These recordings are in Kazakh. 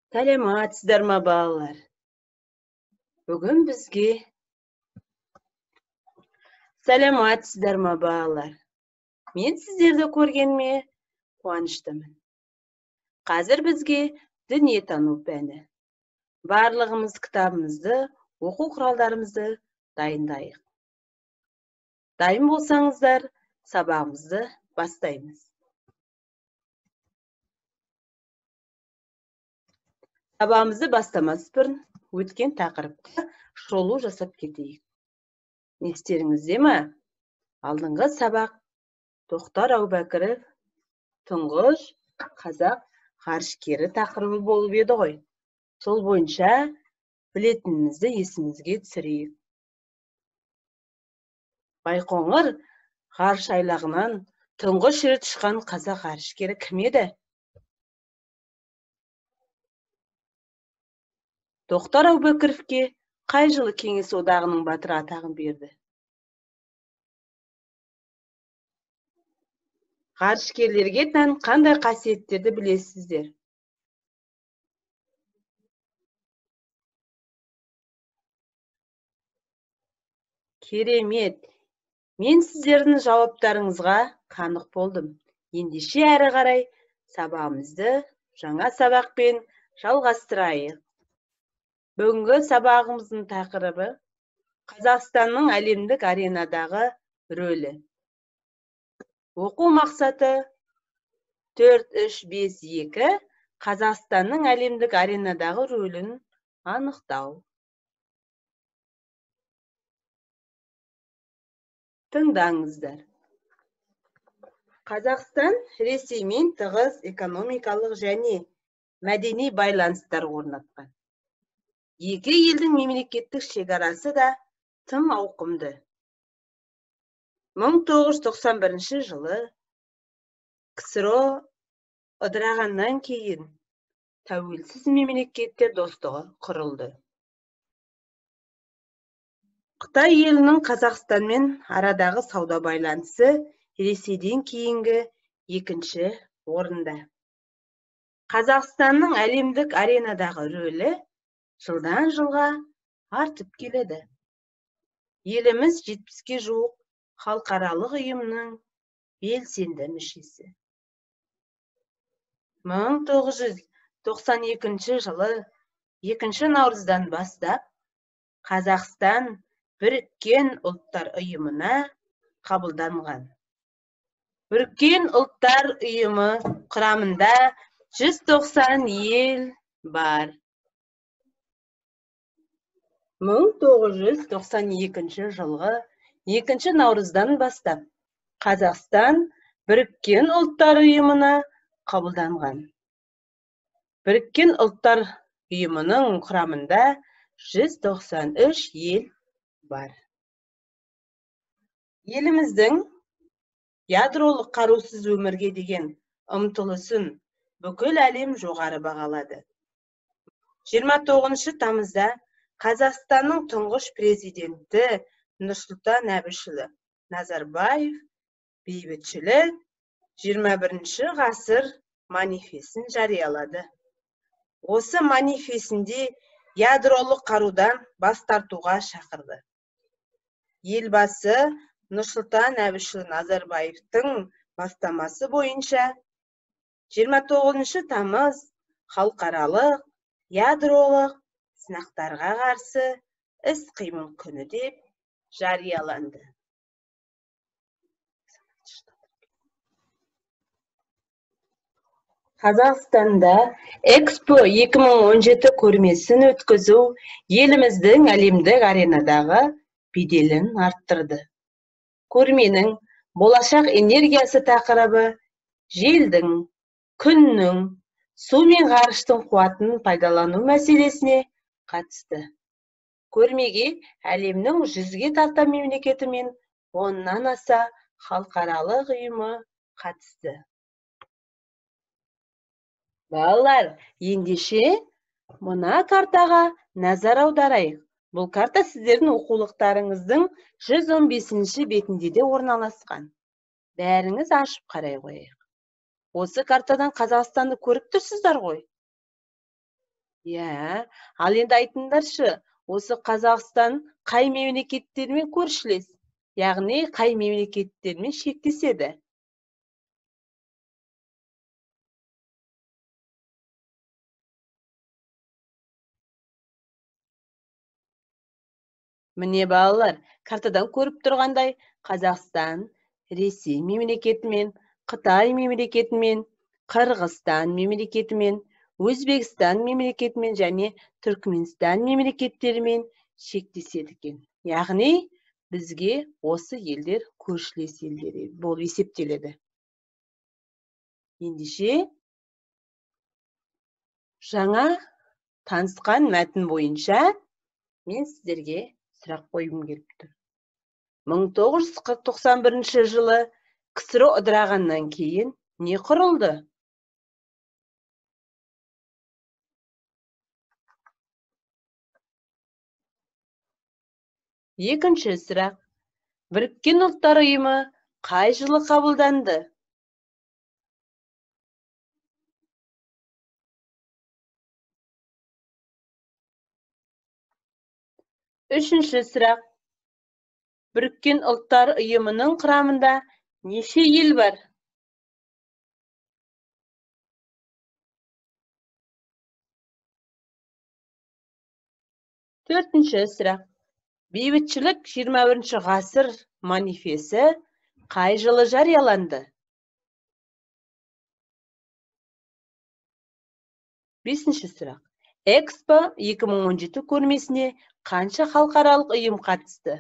Сәлеметсіздер ме, балалар? Бүгін бізге Сәлеметсіздер ме, балалар? Мен сіздерді көргеніме қуаныштымын. Қазір бізге дүниетану пәні. Барлығымыз кітабымызды, оқу құралдарымызды дайындайық. Дайын болсаңыздар, сабағымызды бастаймыз. Сабағымызды бастамас бұрын өткен тақырыпқа шолу жасап кетейік. Естеріңізде ме? Алдыңғы сабақ Тоқтар Әубәкіров тұңғыш қазақ ғарышкері тақырыбы болып еді ғой. Сол бойынша білетінімізді есімізге түсірейік. Байқоңыр ғарыш айлағынан тұңғыш рет ұшқан қазақ ғарышкері кім еді? Тоқтар Әубәкіровке қай жылы Кеңес Одағының батыры атағын берді? Ғарышкерлерге тән қандай қасиеттерді білесіздер? Керемет! Мен сіздердің жауаптарыңызға қанық болдым. Ендеше әрі қарай сабағымызды жаңа сабақпен жалғастырайық. Бүгінгі сабағымыздың тақырыбы Қазақстанның әлемдік аренадағы рөлі. Оқу мақсаты 4-3-5-2 Қазақстанның әлемдік аренадағы рөлін анықтау. Тыңдаңыздар. Қазақстан Ресеймен тығыз экономикалық және мәдени байланыстар орнатқан. Екі елдің мемлекеттік шекарасы да тым ауқымды. 1991 жылы КСРО ыдырағаннан кейін тәуелсіз мемлекеттер достығы құрылды. Қытай елінің Қазақстанмен арадағы сауда байланысы Ресейден кейінгі екінші орында. Қазақстанның әлемдік аренадағы рөлі жылдан жылға артып келеді. Еліміз 70-ке жуық халықаралық ұйымның белсенді мүшесі. 1992 жылы 2 наурыздан бастап Қазақстан Біріккен Ұлттар Ұйымына қабылданған. Біріккен Ұлттар Ұйымы құрамында 190 ел бар. 1992 жылғы 2 наурыздан бастап Қазақстан Біріккен Ұлттар Ұйымына қабылданған. Біріккен Ұлттар Ұйымының құрамында 193 ел бар. Еліміздің ядролық қарусыз өмірге деген ұмтылысын бүкіл әлем жоғары бағалады. 29 тамызда Қазақстанның тұңғыш президенті Нұрсұлтан Әбішұлы Назарбаев бейбітшілік 21 ғасыр манифесін жариялады. Осы манифесінде ядролық қарудан бас тартуға шақырды. Елбасы Нұрсұлтан Әбішұлы Назарбаевтың бастамасы бойынша 29 тамыз халықаралық ядролық сынақтарға қарсы іс-қимыл күні деп жарияланды. Қазақстанда Экспо 2017 көрмесін өткізу еліміздің әлемдік аренадағы беделін арттырды. Көрменің болашақ энергиясы тақырыбы желдің, күннің, су мен ғарыштың қуатын пайдалану мәселесіне қатысты. Көрмеге әлемнің 100-ге тарта мемлекеті мен 10-нан аса халықаралық ұйымы қатысты. Балалар, ендеше мына картаға назар аударайық. Бұл карта сіздердің оқулықтарыңыздың 115-ші бетінде де орналасқан. Бәріңіз ашып қарай қояйық. Осы картадан Қазақстанды көріп тұрсыздар ғой. Иә, ал енді айтыңдаршы, осы Қазақстан қай мемлекеттермен көршілес? Яғни қай мемлекеттермен шектеседі? Міне балалар, картадан көріп тұрғандай, Қазақстан Ресей мемлекетімен, Қытай мемлекетімен, Қырғызстан мемлекетімен, Өзбекстан мемлекетімен және Түркменстан мемлекеттерімен шектеседі екен. Яғни бізге осы елдер көршілес елдер болып есептеледі. Ендеше жаңа танысқан мәтін бойынша мен сіздерге сұрақ қойғым келіп тұр. 1991 жылы КСРО ыдырағаннан кейін не құрылды? Екінші сұрақ. Біріккен Ұлттар Ұйымы қай жылы қабылданды? Үшінші сұрақ. Біріккен Ұлттар Ұйымының құрамында неше ел бар? Төртінші сұрақ. Бейбітшілік 21 ғасыр манифесі қай жылы жарияланды? Бесінші сұрақ. Экспо 2017 көрмесіне қанша халықаралық ұйым қатысты?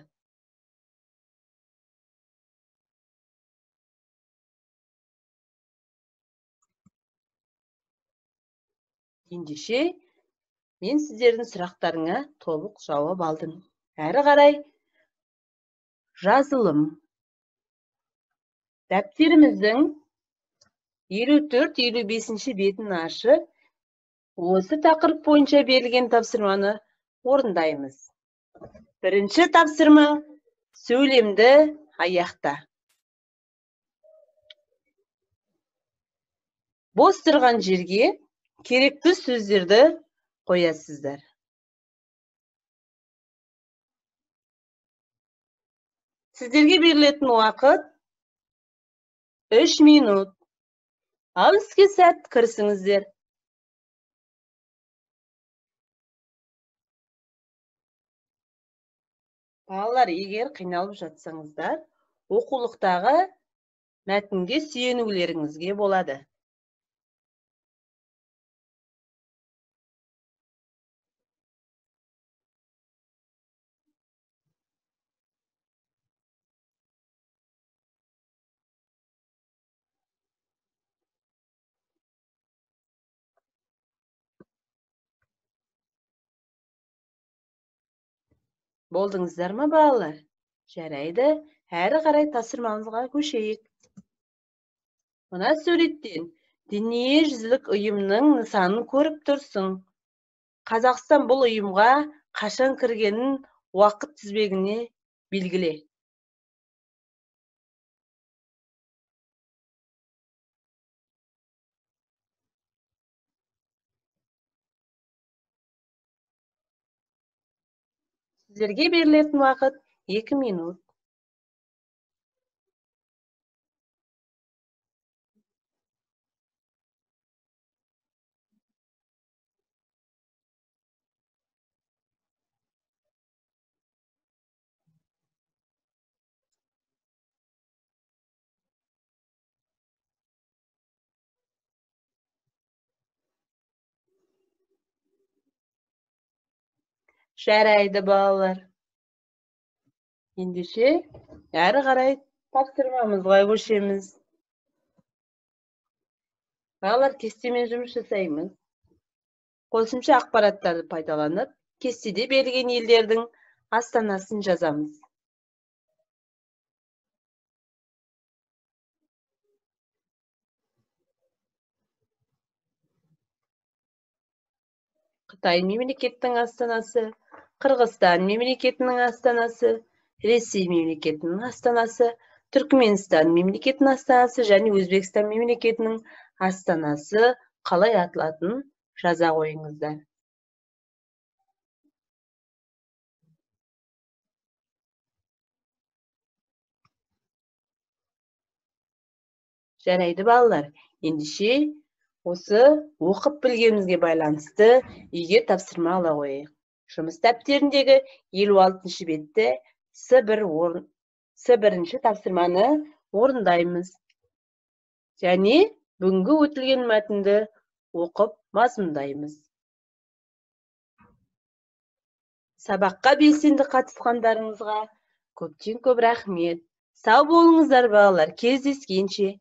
Ендеше, мен сіздердің сұрақтарыңа толық жауап алдым. Әрі қарай жазылым. Дәптеріміздің 54-55 бетін ашып, осы тақырып бойынша берілген тапсырманы орындаймыз. Бірінші тапсырма сөйлемді аяқта. Бос тұрған жерге керекті сөздерді қоясыздар. Сіздерге берілетін уақыт 3 минут. Ал іске сәт кірісіңіздер. Балалар, егер қиналып жатсаңыздар, оқулықтағы мәтінге сүйенулеріңізге болады. Болдыңыздар ма, балалар? Жарайды, әрі қарай тапсырмамызға көшейік. Мына суреттен дүниежүзілік ұйымның нысанын көріп тұрсың. Қазақстан бұл ұйымға қашан кіргенін уақыт тізбегіне белгіле. Сіздерге берілетін уақыт 2 минут. Жарайды, балалар. Ендеше, әрі қарай тапсырмамызға көшеміз. Балалар, кестемен жұмыс жасаймыз. Қосымша ақпараттарды пайдаланып, кестеде берілген елдердің астанасын жазамыз. Қытай мемлекеттің астанасы, Қырғызстан мемлекетінің астанасы, Ресей мемлекетінің астанасы, Түркменстан мемлекетінің астанасы және Өзбекстан мемлекетінің астанасы қалай аталатынын жаза қойыңыздар. Жарайды, балалар, ендеше осы оқып білгенімізге байланысты үйге тапсырма ала қояйық. Жұмыс дәптеріндегі 56-шы бетте С бірінші тапсырманы орындаймыз. Және бүгінгі өтілген мәтінді оқып мазмұндаймыз. Сабаққа белсенді қатысқандарыңызға көптен көп рахмет. Сау болыңыздар, балалар, кездескенше.